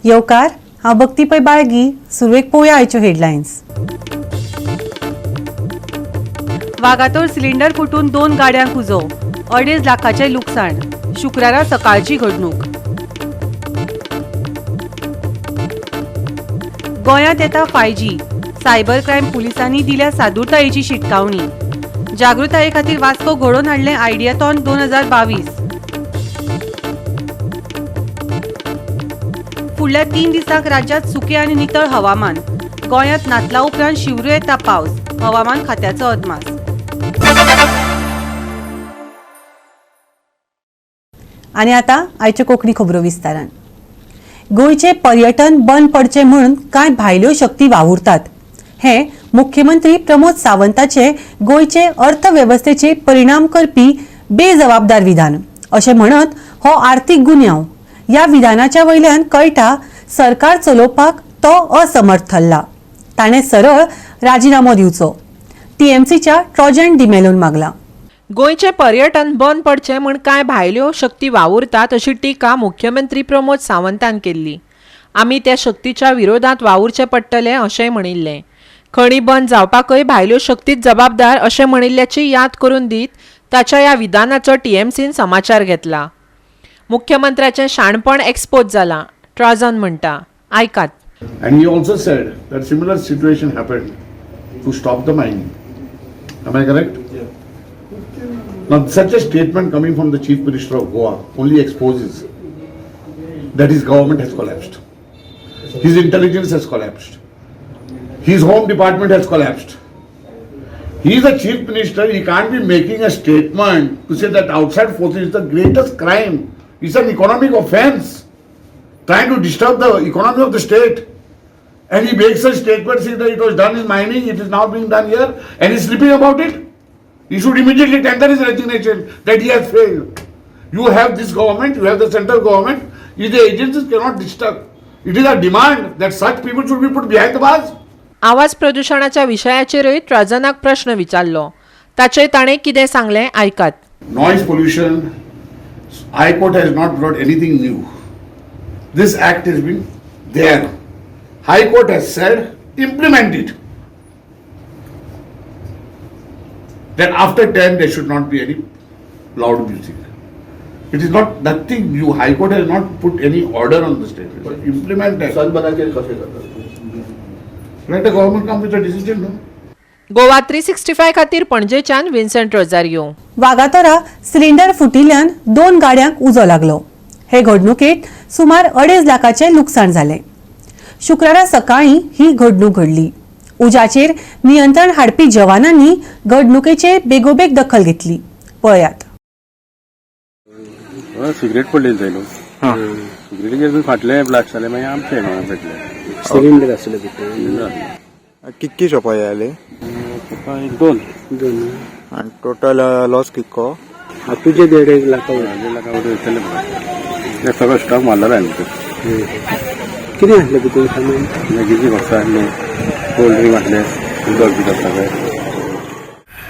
येवकार, हांव भक्ती पै बाळगी. सुरवेक पळोवया आयच्यो हेडलायन्स. वागातोर सिलिंडर फुटून दोन गाड्यांक उजो, 2.5 लाखाचें लुकसाण. शुक्रारा सकाळची घडणूक. गोंयांत येता 5G, cyber crime पुलिसांनी दिल्या सादूरतायेची शिटकावणी. जागृताये खातीर वास्को घडोवन हाडलें आयडियाथॉन 2022. फुडल्या 3 दिसांक राज्यांत सुकें आनी नितळ हवामान. गोंयांत नातला उपरांत शिवरू येता पावस, हवामान खात्याचो अदमास. आनी आतां आयच्यो कोंकणी खबरो विस्तारान. गोंयचें पर्यटन बंद पडचें म्हूण कांय भायल्यो शक्ती वावुरतात हें मुख्यमंत्री प्रमोद सावंताचे गोंयचे अर्थवेवस्थेचेर परिणाम करपी बेजबाबदार विधान अशें म्हणत हो आर्थीक गुन्यांव. ह्या विधानाच्या वयल्यान कळटा सरकार चलोवपाक तो असमर्थ थारला. ताणें सरळ राजिनामो दिवचो, टीएमसीच्या ट्रॉजन डिमेलोन मागला. गोंयचें पर्यटन बंद पडचें म्हूण कांय भायल्यो शक्ती वावुरतात अशी टिका मुख्यमंत्री प्रमोद सावंतान केल्ली. आमी त्या शक्तीच्या विरोधांत वावुरचें पडटलें अशेंय म्हणिल्लें. खणी बंद जावपाकय भायल्यो शक्तीच जबाबदार अशें म्हणिल्ल्याची याद करून दीत ताच्या ह्या विधानाचो टीएमसीन समाचार घेतला. मुख्यमंत्र्याचें शाणपण एक्सपोज जालां, ट्रॉजन म्हणटा. आयकात. And he also said that similar situation happened to stop the mining. Am I correct? Yeah. Now, such a statement coming from the Chief Minister of Goa only exposes that his government has collapsed. His intelligence has collapsed. His home department has collapsed. He is a chief minister, he can't be making a statement to say that outside forces is the greatest crime. It's an economic offense, trying to disturb the economy of the state. And he makes a statement saying that it was done in mining, it is now being done here, and he's sleeping about it. He should immediately tender his resignation that he has failed. You have this government, you have the central government, if the agencies cannot disturb. It is a demand that such people should be put behind the bars. आवाज प्रदुशणाच्या विशयाचेरय ट्रॉजनाक प्रश्न विचारलो. ताचेर ताणें कितें सांगलें आयकात. Noise pollution, High Court has not brought anything new. This act has been there. High Court has said, implement it. That after 10 there should not be any loud music. It is not nothing new. High Court has not put any order on the state. But implement that. सनबर्नाचेर कशें करतात? Let the government come with a decision, no? Goa 365 खातीर पणजेच्यान Vincent Rosario. वागातोरा cylinder फुटिल्ल्यान 2 गाड्यांक उजो लागलो. हे घडणुकेत सुमार 2.5 लाखाचें लुकसाण जालें. शुक्रारा सकाळीं ही घडणूक घडली. उज्याचेर नियंत्रण हाडपी जवानांनी घडणुकेचेर बेगोबेग दखल घेतली. पळयात. सिगरेट पडलेली थंय न्हू, सिगरेटीचेर फाटलें ब्लास्ट जालें, मागीर आमचें हांगा पेटलें. सिलिंडर आसले भितर. कितकी शॉपां जाली? एक दोन. दोन. आनी टोटल लॉस कितको? तुजे 1.5 लाखा वयर. 1.5 लाखा वयर वयतले. ते सगळो स्टॉक मारलेलो हांवें भितर. कितें आसलें भितर सामान? मॅगीची बॉक्सां आसली, कोल्ड ड्रिंक आसले, उदक बिदक सगळें.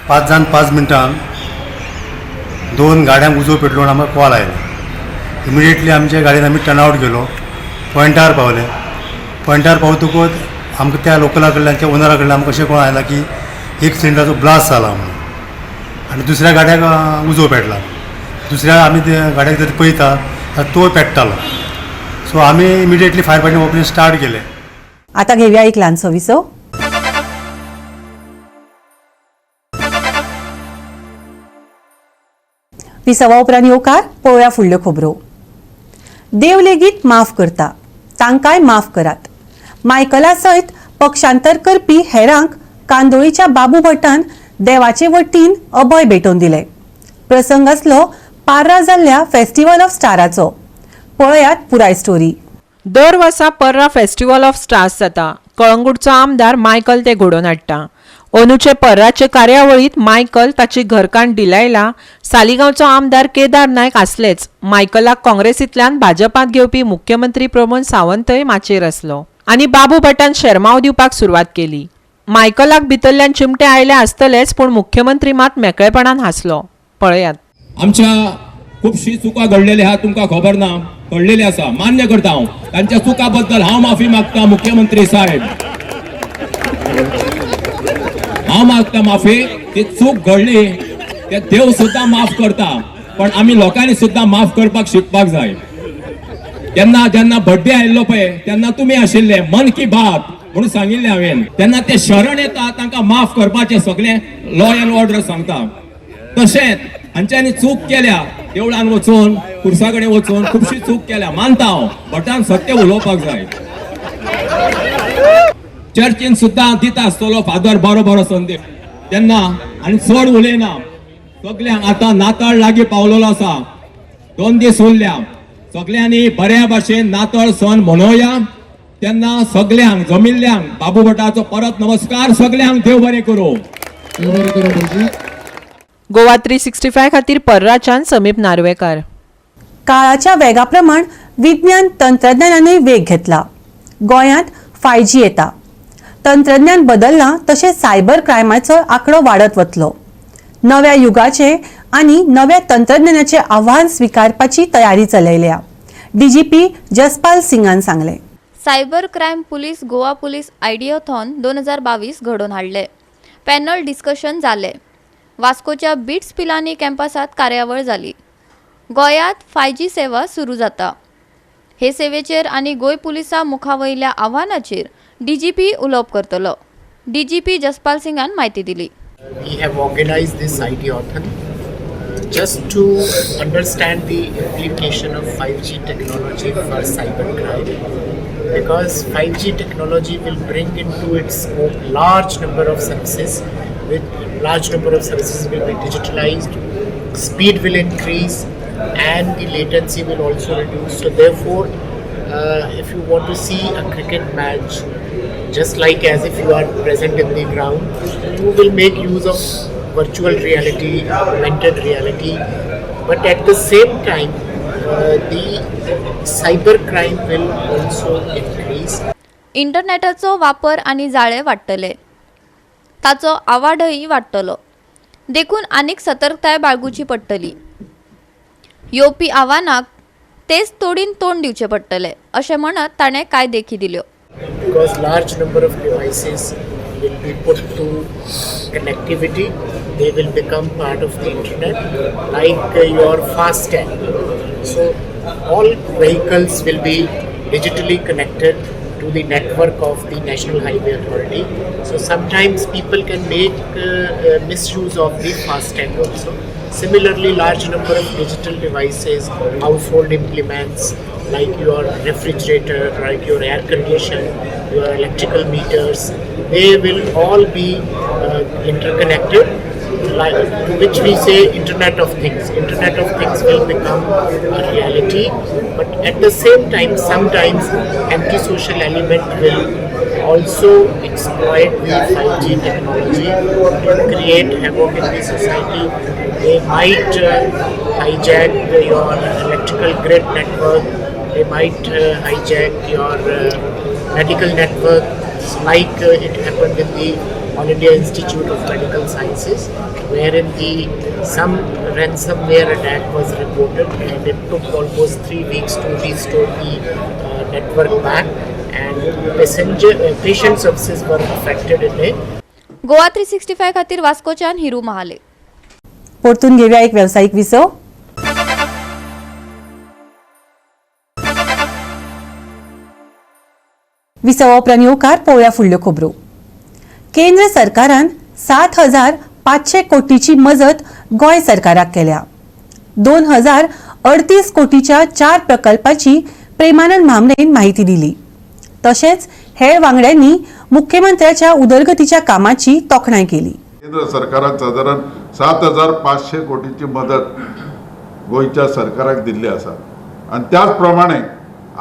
5:05 2 गाड्यांक उजो पेटलो म्हणून आमकां कॉल आयलो. इमिडिएटली आमच्या गाडयेन आमी टर्नआवट गेलो, पॉयंटार पावले. पॉयंटार पावतकूच आमकां त्या लोकला कडल्यान, त्या ओनरा कडल्यान आमकां अशें कळोन आयलां की एक सिलिंडराचो ब्लास्ट जाला म्हणून आनी दुसऱ्या गाड्याक उजो पेटला. दुसऱ्या आमी त्या गाड्याक जर पळयता जाल्यार तो पेट्टालो. सो आमी immediately fire fighting operation start केलें. आता घेऊया एक ल्हानसो विसव. विसवा उपरांत येवकार. पळोवया फुडल्यो खबरो. देव लेगीत माफ करता, तांकांय माफ करात. मायकला सयत पक्षांतर करपी हेरांक कांदोळीच्या बाबू भटान देवाचे वतीन अभय भेटोवन दिले. प्रसंग आसलो पार्रा जाल्ल्या फेस्टिवल ऑफ स्टाराचो. पळयात पुराय स्टोरी. दर वर्सा पर्रा फेस्टिवल ऑफ स्टार्स जाता. कळंगूटचो आमदार मायकल ते घडोवन हाडटा. अंदूचे पर्राचे कार्यावळींत मायकल, ताची घरकान्न डिलायला, सालिगांवचो आमदार केदार नायक आसलेच. मायकलाक काँग्रेसींतल्यान भाजपांत घेवपी मुख्यमंत्री प्रमोद सावंतय माचयेर आसलो आनी बाबू भटान शेरमांव दिवपाक सुरवात केली. मायकलाक भितरल्यान चिमटे आयले आसतलेच, पूण मुख्यमंत्री मात मेकळेपणान हांसलो. पळयात. आमच्या खुबशी चुका घडलेली आहा, तुमकां खबर ना. घडलेली आसा, मान्य करता हांव. तांच्या चुका बद्दल हांव माफी मागता मुख्यमंत्री साहेब, हांव मागता माफी. ती चूक घडली ते देव सुद्दां माफ करता, पण आमी लोकांनी सुद्दां माफ करपाक शिकपाक जाय. तेन्ना जेन्ना बड्डे आयिल्लो पळय तेन्ना तुमी आशिल्ले, मन की बात म्हणून सांगिल्लें हांवें. तेन्ना ते शरण येता तांकां माफ करपाचें सगळें लॉ एंड ऑर्डर सांगता. तशेंच हांच्यांनी चूक केल्या, देवळान वचून खुर्सा कडेन वचून खुबशी चूक केल्या, मानता हांव, भटान सत्य उलोवपाक जाय. चर्चीन सुद्दां दिता आसतलो फादर बरो बरो संदेश तेन्ना, आनी चड उलयना. सगल्यांक आतां नाताळ लागीं पावलेलो आसा, 2 दीस उरल्या, सगल्यांनी बऱ्या भाशेन नाताळ सण मनोवया. तेन्ना सगल्यांक जमिल्ल्यांक बाबू भटाचो परत नमस्कार, सगल्यांक देव बरें करूं. गोवा 365 खातीर पर्राच्यान समीप नार्वेकार. काळाच्या वेगाप्रमाण विज्ञान तंत्रज्ञानानूय वेग घेतला. गोंयांत 5G येता, तंत्रज्ञान बदललां तशें सायबर क्रायमाचो आंकडो वाडत वतलो. नव्या युगाचे आनी नव्या तंत्रज्ञानाचे आव्हान स्विकारपाची तयारी चलयल्या, डीजीपी जसपाल सिंगान सांगलें. Cyber crime police Goa police ideathon 2022 घडोवन हाडले. पॅनल डिस्कशन जालें. वास्कोच्या बिट्स पिलानी कॅम्पसांत कार्यावळ जाली. गोंयांत 5G सेवा सुरू जाता. हे सेवेचेर आनी गोंय पुलिसां मुखा वयल्या आव्हानाचेर डीजीपी उलोवप करतलो. डीजीपी जसपाल सिंगान म्हायती दिली. We have organized this ideathon just to understand the implication of 5G technology for cybercrime, because 5G technology will bring into its scope large number of services, with large number of services will be digitalized, speed will increase and the latency will also reduce. So therefore, if you want to see a cricket match, just like as if you are present in the ground, you will make use of virtual reality, augmented reality, but at the same time, the cyber crime will also increase. इंटरनेटाचो वापर आनी जाळें वाडटले, ताचो आवाडय वाडटलो, देखून आनीक सतर्कताय बाळगुची पडटली. येवपी आव्हानाक तेच तोडीन तोंड दिवचें पडटलें अशें म्हणत ताणें कांय देखी दिल्यो. Because large number of devices will be put to connectivity, they will become part of the internet, like your FASTag. So all vehicles will be digitally connected to the network of the National Highway Authority. So sometimes people can make misuse of the FASTag also. Similarly, large number of digital devices, household implements like your refrigerator, like your air condition, your electrical meters, they will all be interconnected, like, to which we say Internet of Things. Internet of Things will become a reality, but at the same time, sometimes antisocial element will also exploit the 5G technology to create havoc in the society. They might hijack your electrical grid network, they might hijack your medical network, like it happened in the All India Institute of Medical Sciences, wherein the some ransomware attack was reported and it took almost 3 weeks to restore the network back, and passenger patient services were affected in it. Goa 365 खातीर वास्कोच्यान हिरू महाले. परतून घेऊया एक व्यावसायिक विसव. विसवा उपरांत येवकार पळोवया फुडल्यो खबरो. केंद्र सरकारान 7,500 कोटीची मजत गोंय सरकाराक केल्या. 2,038 कोटीच्या 4 प्रकल्पाची प्रेमानंद म्हामरेन माहिती दिली. तशेंच हेर वांगड्यांनी मुख्यमंत्र्याच्या उदरगतीच्या कामाची तोखणाय केली. केंद्र सरकारान सादारण 7,500 कोटीची मदत गोंयच्या सरकाराक दिल्ली आसा आनी त्याच प्रमाणे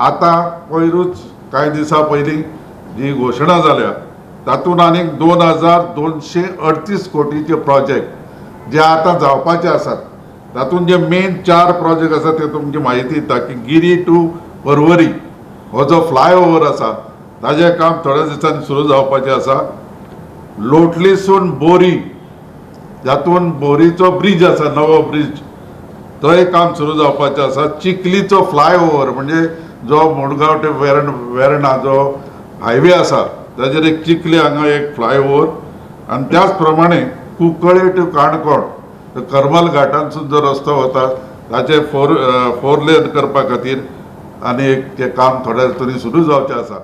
आतां पयरूच कांय दिसां पयलीं जी घोशणा जाल्या तातूंत आनीक 2,238 कोटीचे प्रोजेक्ट जे आतां जावपाचे आसात तातूंत जे मेन 4 प्रोजेक्ट आसा ते तुमची म्हायती दिता की गिरी टू पर्वरी हो जो फ्लायओवर आसा ताजें काम थोड्या दिसांनी सुरू जावपाचें आसा. लोटलीसून बोरी जातून बोरीचो ब्रीज आसा, नवो ब्रीज, तो एक काम सुरू जावपाचें आसा. चिखलीचो फ्लायओवर म्हणजे जो मुडगांव ते वेर्णा जो हायवे आसा ताजेर एक चिखली हांगा एक फ्लायओवर आनी त्याच प्रमाणे कुंकळे टू काणकोण करमल घाटांतसून जो रस्तो वता ताचे फोर लेन करपा खातीर आनी एक तें काम थोड्या तरी सुरू जावचें आसा.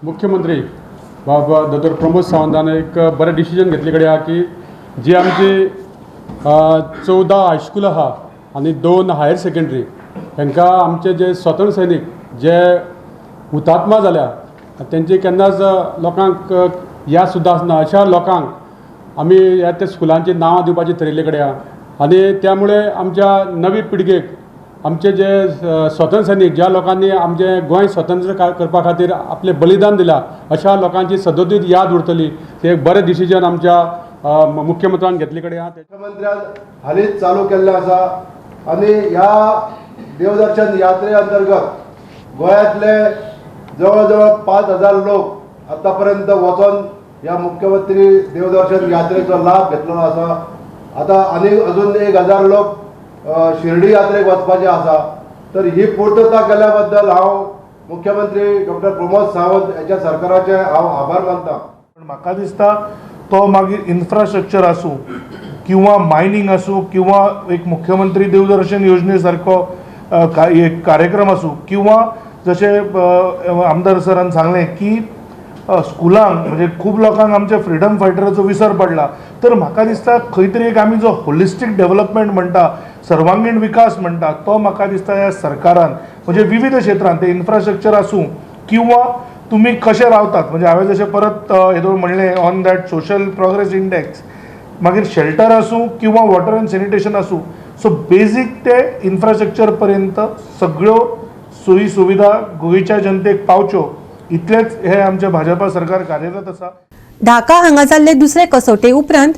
मुख्यमंत्री बाबा दोतोर प्रमोद सावंतान एक बरें डिसिजन घेतले कडेन आहा की जी आमची 14 हायस्कूल आहा आनी 2 हायर सेकेंडरी हांकां आमचे जे स्वतंत्र सैनीक जे हुतात्मा जाल्या तेंची केन्नाच लोकांक याद सुद्दां आसना, अशा लोकांक आमी ह्या त्या स्कुलांची नांवां दिवपाची थरयल्ले कडेन आहा. आनी त्यामुळे आमच्या नवी पिळगेक आमचे जे स्वतंत्र सैनीक ज्या लोकांनी आमचे गोंय स्वतंत्र करपा खातीर आपलें बलिदान दिलां अशा लोकांची सदोदीत याद उरतली. ते एक बरें डिसिजन आमच्या मुख्यमंत्र्यान घेतले कडेन आहा. मुख्यमंत्र्यान हालींच चालू केल्लें आसा आनी ह्या देवदर्शन यात्रे अंतर्गत गोंयांतले जवळ जवळ 5000 लोक आतां पर्यंत वचोन ह्या मुख्यमंत्री देवदर्शन यात्रेचो लाभ घेतलेलो आसा. आतां आनी अजून 1000 लोक शिर्डी यात्रेक वचपाचे आसा. तर ही पूर्तता केल्या बद्दल हांव मुख्यमंत्री डॉक्टर प्रमोद सावंत हेच्या सरकाराचे हांव आभार मानता. म्हाका दिसता तो मागीर इन्फ्रास्ट्रक्चर आसूं किंवा मायनिंग आसूं किंवा एक मुख्यमंत्री देवदर्शन योजने सारको एक कार्यक्रम आसूं किंवा जशें आमदार सरान सांगलें की स्कुलांक म्हणजे खूब लोकांक आमच्या फ्रिडम फायटराचो विसर पडला. तर म्हाका दिसता खंय तरी एक आमी जो होलिस्टीक डेव्हलपमेंट म्हणटा, सर्वांगीण विकास म्हणटा, तो म्हाका दिसता ह्या सरकारान म्हणजे विविध क्षेत्रांत ते इन्फ्रास्ट्रक्चर आसूं किंवा तुमी कशें रावतात, म्हणजे हांवें जशें परत हेदोळ म्हणलें on that social progress index, मागीर शेल्टर आसूं किंवा वॉटर एंड सॅनिटेशन आसूं, सो बेजीक ते इन्फ्रास्ट्रक्चर पर्यंत सगळ्यो सोयी सुविधा गोंयच्या जनतेक पावच्यो इतलेंच हे आमचें भाजपा सरकार कार्यरत आसा. ढाका हांगा जाल्ले दुसरे कसोटे उपरांत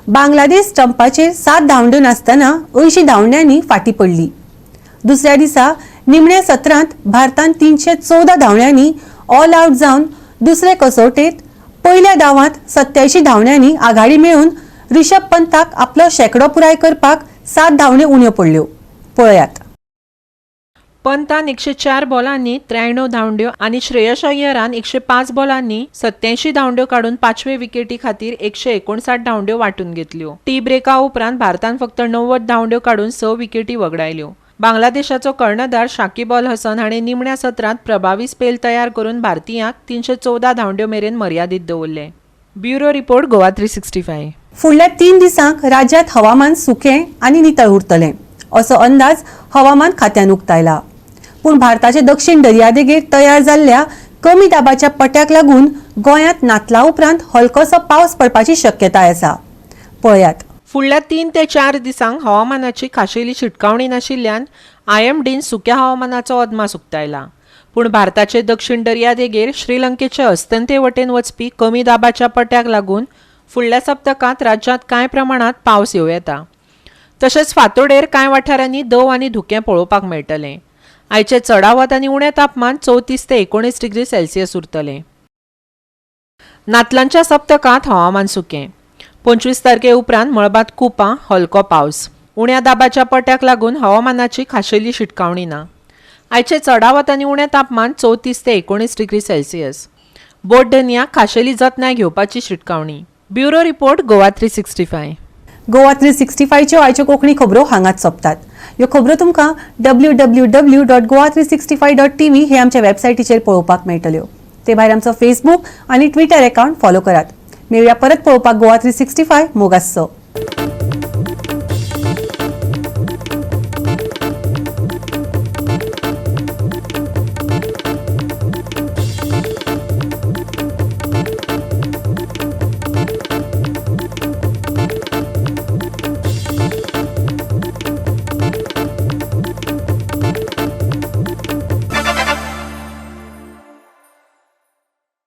बांगलादेश स्टंपाचेर 7 धांवड्यो नासतना 80 धांवड्यांनी फाटी पडली. दुसऱ्या दिसा निमण्या सत्रांत भारतान 314 धांवड्यांनी ऑल आउट जावन दुसरे कसोटेत पयल्या डावांत 87 धांवड्यांनी आघाडी मेळून ऋषभ पंताक आपलो शेंकडो पुराय करपाक 7 धांवड्यो उण्यो पडल्यो. पळयात. पंतान 104 बॉलांनी 93 धांवड्यो आनी श्रेयस अय्यरान 105 बॉलांनी 87 धांवड्यो काडून 5वे विकेटी खातीर 159 धांवड्यो वांटून घेतल्यो. टी ब्रेका उपरांत भारतान फक्त 90 धांवड्यो काडून 6 विकेटी वगडायल्यो. बांगलादेशाचो कर्णधार शाकिब अल हसन हाणें निमण्या सत्रांत प्रभावी स्पेल तयार करून भारतीयांक 314 धांवड्यो मेरेन मर्यादीत दवरले. Bureau report, Goa 365. फुडल्या 3 दिसांक राज्यांत हवामान सुकें आनी नितळ उरतलें असो अंदाज हवामान खात्यान उक्तायला. पूण भारताचे दक्षिण दर्यादेगेर तयार जाल्ल्या कमी दाबाच्या पट्याक लागून गोंयांत नातला उपरांत हलकोसो पावस पडपाची शक्यताय आसा. पळयात. फुडल्या 3 ते 4 दिसांक हवामानाची खाशेली शिटकावणी नाशिल्ल्यान आयएमडीन सुक्या हवामानाचो अदमास उक्तायला. पूण भारताचे दक्षिण दर्यादेगेर श्रीलंकेचे अस्तंते वटेन वचपी कमी दाबाच्या पट्याक लागून फुडल्या सप्तकांत राज्यांत कांय प्रमाणांत पावस येवं येता. तशेंच फांतोडेर कांय वाठारांनी दंव आनी धुकें पळोवपाक मेळटलें. आयचें चडावत आनी उणें तापमान 34 ते 19 डिग्री सेल्सियस उरतलें. नातलांच्या सप्तकांत हवामान सुकें. 25 तारखे उपरांत मळबांत कुपां, हलको पावस. उण्या दाबाच्या पट्याक लागून हवामानाची खाशेली शिटकावणी ना. आयचें चडावत आनी उणें तापमान 34 ते 19 डिग्री सेल्सियस. बोट धनयाक खाशेली जतनाय घेवपाची शिटकावणी. Bureau report, Goa 365. Goa 365च्यो आयच्यो कोंकणी खबरो हांगाच सोंपतात. ह्यो खबरो तुमकां www.goa365.tv हे आमच्या वेबसायटीचेर पळोवपाक मेळटल्यो. ते भायर आमचो फेसबूक आनी ट्विटर अकाउंट फॉलो करात. मेळुया परत पळोवपाक गोवा 365. मोगासो.